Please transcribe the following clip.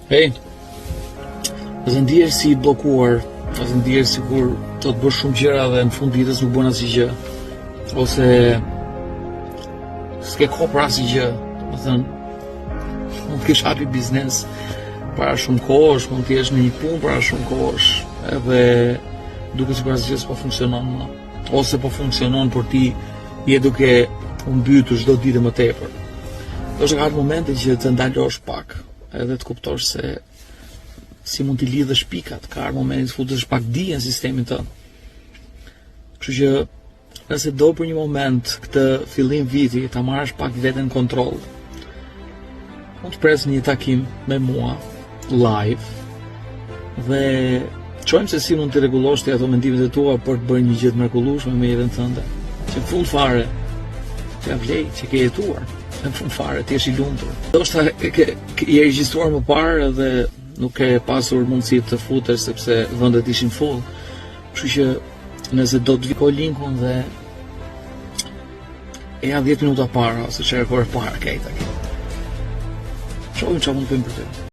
Hej, nëse ndihesh si i bllokuar, nëse ndihesh sikur do të bësh shumë gjëra dhe në fund ditës nuk bën asgjë gjë, ose s'ke kohë për asgjë gjë, domethënë, mund të kesh hapë biznes para shumë kohësh, mund të jesh në një punë para shumë kohësh, edhe duket sikur asgjë s'po funksionon më, ose po funksionon por ti je duke u mbytur çdo ditë më tepër. Ndoshta ka ardhur momenti që të ndalosh pak, edhe të kuptosh se si mund t'i lidhësh pikat, ka ardhur momenti të futësh pak dije në sistemin tënd. Kështu që nëse do për një moment këtë fillim viti ta marrësh pak veten në kontroll. Mund të pres një takim me mua live dhe të shohim se si mund t'i rregullosh ti ato mendimet e tua për të bërë një gjë të mrekullueshme me jetën tënde. Që në fund fare t'ia vlejë që ke jetuar. Në fund fare të jesh i lumtur. Ndoshta e ke je regjistruar më parë edhe nuk ke pasur mundësi të futesh sepse vendet ishin full. Kështu që nëse do të viko linkun dhe eja 10 minuta para ose çerek ore para ke takim. Shohim çfarë mund të bëjmë për ty.